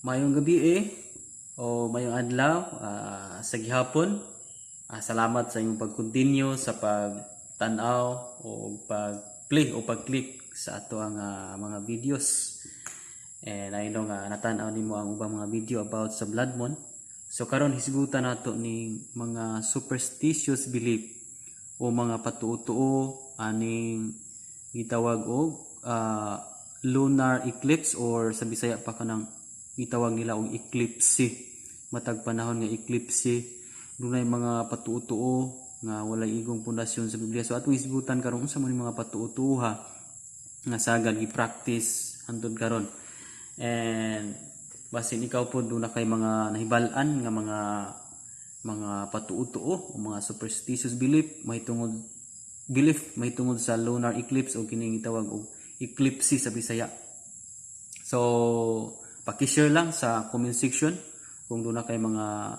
Maayong gabi o maayong adlaw sa gihapon. Salamat sa inyong pag-continue sa pagtan-aw o pag-play o pag-click sa ato ang mga videos. And I know nga natan-aw nimo ang ubang mga video about sa blood moon. So karon hisgutan nato ning mga superstitious belief o mga patuo-tuo aning gitawag og lunar eclipse or sa Bisaya pa kanang gitawag nila og eclipse. Matag panahon nga eclipse, dunay mga patuo-tuo nga walay igong pundasyon sa Biblia. So atong hisgutan karon unsa man ning mga patuo-tuo ha nga sagad gi-practice hantod karon. And basin ikaw po duna kay mga nahibal-an nga mga patuo-tuo o mga superstitious belief mahitungod sa lunar eclipse o kining gitawag og eclipse sa Bisaya. So paki-share lang sa comment section kung duna kay mga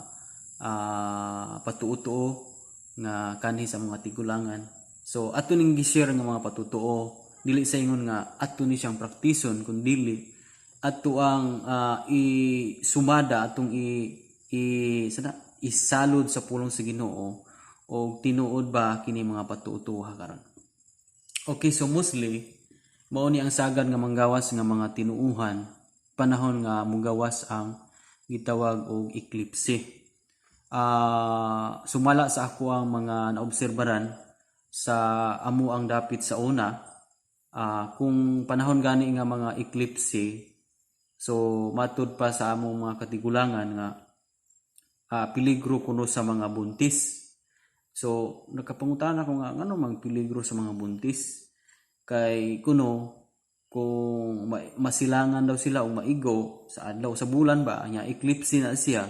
patuo-tuo nga kanhi sa mga tigulangan. So ato ning gi-share nga mga patutuo, dili sa ingon nga ato ni siyang praktison, kun dili ato ang isumada, atong i, i sana isalod sa pulong sa Ginoo o tinuod ba kini mga patuo-tuo karon. Okay, so mostly mao ni ang sagad nga manggawas nga mga tinuuhan panahon nga mugawas ang gitawag og eclipse. Sumala sa ako ang mga naobserbaran sa amo ang dapit sa una, kung panahon gani nga mga eclipse, so matud pa sa among mga katigulangan nga piligro kuno sa mga buntis. So nakapangutan ako nga ngano mang piligro sa mga buntis, kay kuno kung masilangan daw sila o maigo sa adlaw, sa bulan ba nya, eclipse na siya,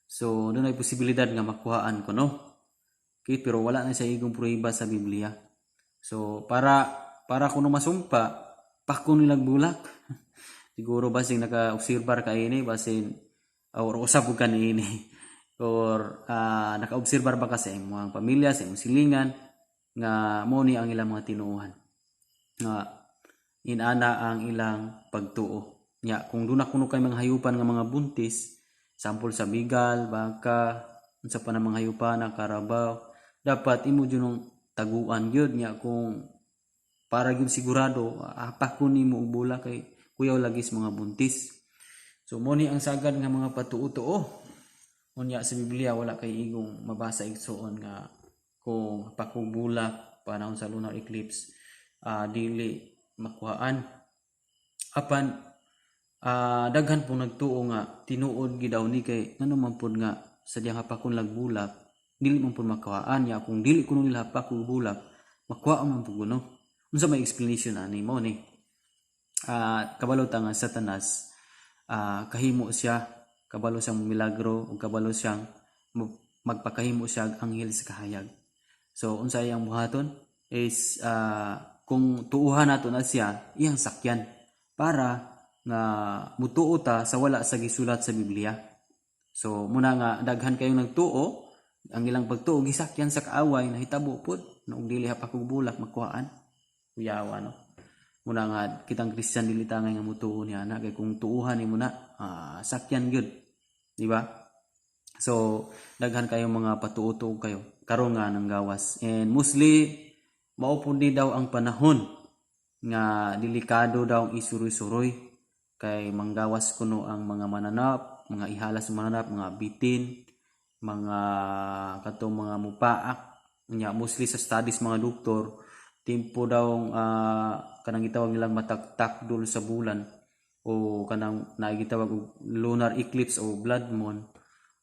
so dunay posibilidad nga makuhaan kuno. Okay, pero wala na siya igong prueba sa Biblia. So para kuno masumpa, pako nilang bulak. Siguro basing naka-obserbar ka ini, basin or usab ka niini or naka-obserbar ba ka sa imong pamilya, sa imong silingan nga mo ni ang ilang mga tinuohan nga inana ang ilang pagtuo nya. Kung duna kuno kay mga hayupan nga mga buntis, sample sa bigal, baka, unsa pa na mga hayupan na karabaw, dapat imo jud nung taguan gyud nya. Kung para gyud sigurado, apak ko nimo og bulak kay kuyaw lagi sa mga buntis. So mo ni ang sagad nga mga patuo-tuo. Unya sa Biblia wala kay igong mabasa, igsuon, nga kung pakog bulak panahon sa lunar eclipse, dili makuhaan. Apan daghan po nagtuo nga tinuod gid daw ni, kay ngano man pud nga sa diyang hapakon lag bulak dili man pud makuhaan nya, kung dili kuno nila hapakog bulak, makuha man pud kuno? Unsa may explanation ani? Mo ni kabalo ta nga Satanas, kahimo siya, kabalo siyang milagro ug kabalo siyang magpakahimo siya og anghel sa kahayag. So unsa iyang buhaton is kung tuuhan nato na siya, iyang sakyan para nga mutuo ta sa wala sa gisulat sa Biblia. So muna nga daghan kayong nagtuo, ang ilang pagtuo gisakyan sa kaaway, nahitabo pud noong dili hapakog bulak makuhaan. Kuyawa, no? Muna nga kitang Christian dili ta nga mutuo niya na, kay kung tuuhan nimo na, sakyan gyud, di ba? So daghan kayong mga patuo-tuo kayo karon nga nang gawas, and mostly mao pud ni daw ang panahon nga delikado daw ang isuroy-suroy kay manggawas kuno ang mga mananap, mga ihalas mananap, mga bitin, mga katong mga mupaak nya. Mostly sa studies mga doktor, timpo daw kanang gitawag nilang mataktak dul sa bulan o kanang naay gitawag og lunar eclipse o blood moon,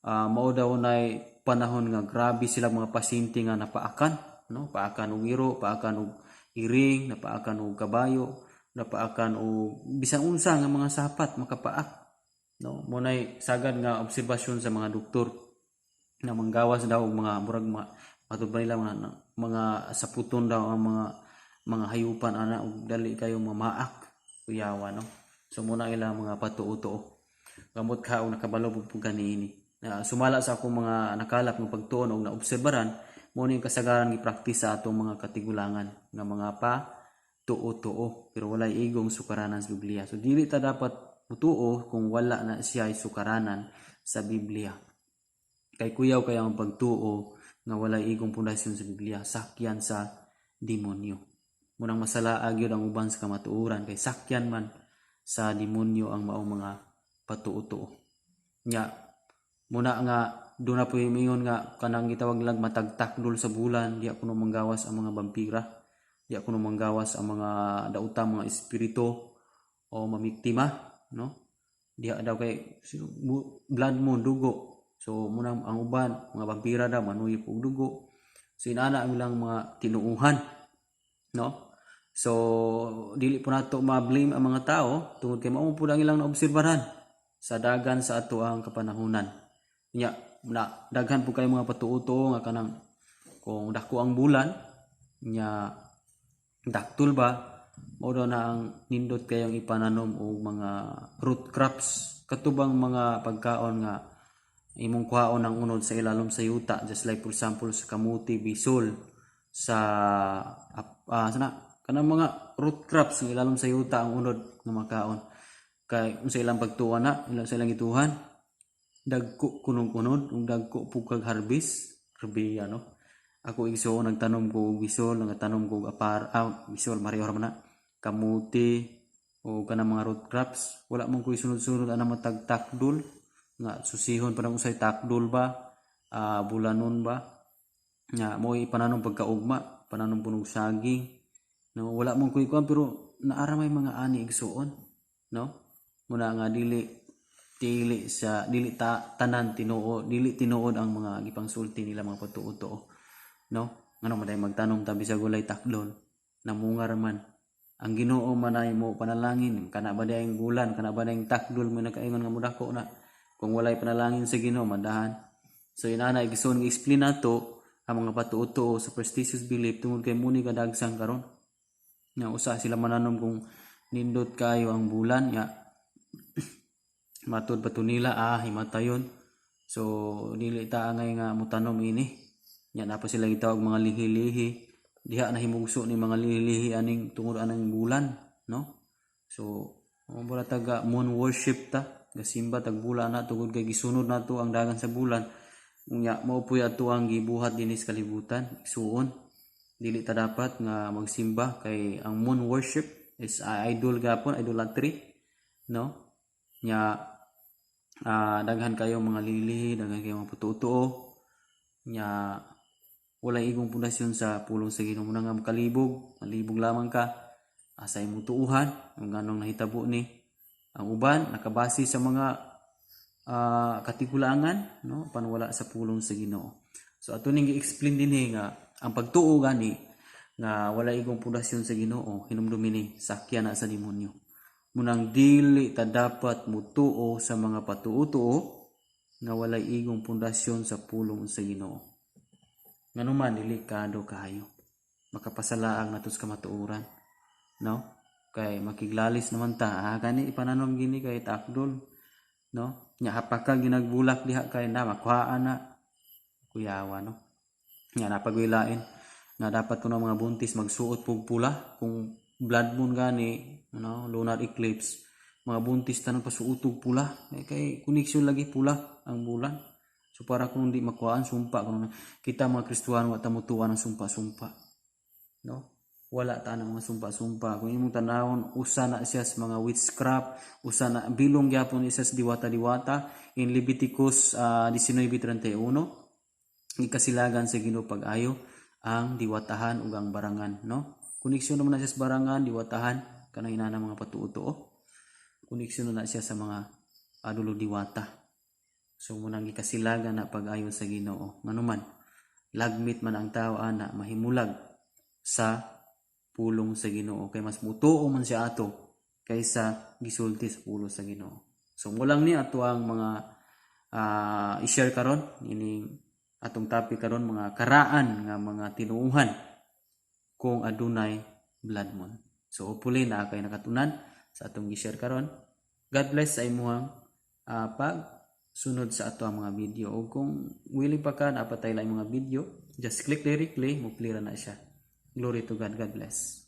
mao daw nay panahon nga grabe sila mga pasyente nga napaakan, no? Paakan og iro, paakan og iring, napaakan og kabayo, napaakan og bisan unsa nga mga sapat makapaak, no? Mo nay sagad nga obserbasyon sa mga doktor na manggawas daw og mga murag mga matud ba nila mga saputon daw ang mga hayupan ana og dali kayo mamaak. Kuyawa, no? So muna ila mga patuo-tuo. Gamot ka og nakabalo pud kaniini na sumala sa akong mga nakalap nga pagtuon og naobserbaran, mo ni ang kasagaran gi-practice sa atong mga katigulangan nga mga pa tuo-tuo, pero walay igong sukaranan sa Biblia. So dili ta dapat mutuo kung wala na siya sukaranan sa Biblia. Kay kuyaw kay ang pagtuo nga walay igong pundasyon sa Biblia, sakyan sa demonyo. Munang masalaag gyud ang uban sa kamatuoran kay sakyan man sa demonyo ang maong mga patuo-tuo. Nya muna nga doon na po ingon nga kanang gitawag lang matagtakdol sa bulan, diya kuno manggawas ang mga bampira, diya kuno manggawas ang mga daotang mga espiritu o mamiktima, no? Diha daw kay blood moon, dugo. So muna ang uban mga vampira daw manuyop og dugo. So inana ang ilang mga tinuuhan, no? So dili po nato ma-blame ang mga tao tungod kay mao po ang ilang naobserbahan sa dagan sa ato ang kapanahunan. Nya na daghan po kayo mga patuo-tuo nga kanang kung dako ang bulan nya daktol ba, mao daw na ang nindot kayong ipananom og mga root crops, katubang mga pagkaon nga imong kuhaon ang unod sa ilalom sa yuta, just like for example sa kamuti, bisol, sa sana kanang mga root crops nga ilalom sa yuta ang unod nga makaon, kay unsa ilang pagtuwa na ilang sa ilang gituhan, dagko kunong unod ug dagko pug kag harvest. Grabe, ano? Ako, igsoon, nagtanom ko og bisol, nagtanom ko og apar, bisol mareho ra man na, kamuti o kanang mga root crops. Wala man ko'y sunod-sunod ana matag takdol nga susihon pa nang usay takdol ba, bulanon ba nga mo ipananom pagkaugma, pananom punog saging, no? Wala man ko'y kuan, pero naara may mga ani, igsuon, no? Muna nga dili dili sa dili ta tanan tinuod, dili tinuod ang mga gipangsulti nila mga patuo-tuo, no? Ngano man magtanom tabi sa gulay takdol, namunga ra man. Ang Ginoo man ay mo panalangin. Kana ba dayang bulan, kana ba dayang takdol mo nakaingon nga mudako na kung walay panalangin sa Ginoo, madahan? So inana, igsoon, gi-explain nato ang mga patuo-tuo, superstitious belief, tungod kay muni kadagsang karon nga usa sila mananom kung nindot kayo ang bulan nga matud pa to nila, himatayon. So dili ta angay nga mutanom ini. Nya na pa sila gitawag mga lihi-lihi. Diha na himugso ni mga lihi-lihi aning tungod anang bulan, no? So mura taga moon worship ta, gasimba tag bulan na tungod kay gisunod nato ang dagan sa bulan. Unya mao puy ato ang gibuhat dinhi sa kalibutan, igsuon. Dili ta dapat nga magsimba kay ang moon worship is idol gapon, idolatry, no? Nya daghan kayo mga lilihi, daghan kayo mga putuo-tuo nya walay igong pundasyon sa pulong sa Ginoo. Muna nga makalibog, malibog lamang ka sa imong tuuhan kung anong nahitabo ni. Ang uban nakabase sa mga katigulangan, no, panwala sa pulong sa Ginoo. So ato ning gi-explain dinhi nga ang pagtuo gani nga wala igong pundasyon sa Ginoo, hinumdumi ni sakya na sa demonyo. Munang dili ta dapat mutuo sa mga patuo-tuo nga walay igong pundasyon sa pulong sa Ginoo. Nganuman delikado kayo. Makapasalaag nato sa kamatuoran, no? Kay makiglalis naman ta, kani ipananom gini kay takdol, no? Nya hapaka ginagbulak diha kay na makuhaan na kuyawa, no? Nya napagwilain nga dapat kuno mga buntis magsuot pug pula kung blood moon gani, no, lunar eclipse, mga buntis tanan pasuot og pula kay connection lagi pula ang bulan. So para kung di makuhaan sumpa kuno. Kita mga Kristohano, wa ta motuwa ng sumpa-sumpa, no? Wala ta ng mga sumpa-sumpa. Kung imong tanawon, usa na siya sa mga witchcraft, usa na bilong gyapon isa sa diwata-diwata. In Leviticus 19:31, ikasilagan sa Ginoo pag-ayo ang diwatahan ug ang barangan, no? Koneksyon naman na siya sa barangan, diwatahan, kanang inana mga patuo-tuo. Koneksyon na siya sa mga adulo diwata. So munang gikasilagan na pag-ayo sa Ginoo. Nganuman lagmit man ang tao ana mahimulag sa pulong sa Ginoo kay mas mutuo man siya ato kaysa gisulti sa pulong sa Ginoo. So mulang ni ato ang mga i-share karon ining atong topic karon, mga karaan nga mga tinuuhan kung adunay blood moon. So hopefully naa kay nakatunan sa atong gi-share karon. God bless sa imuhang pag sunod sa ato ang mga video. O kung willing pa ka naa pa tay laing mga video, just click directly, mo clear na siya. Glory to God. God bless.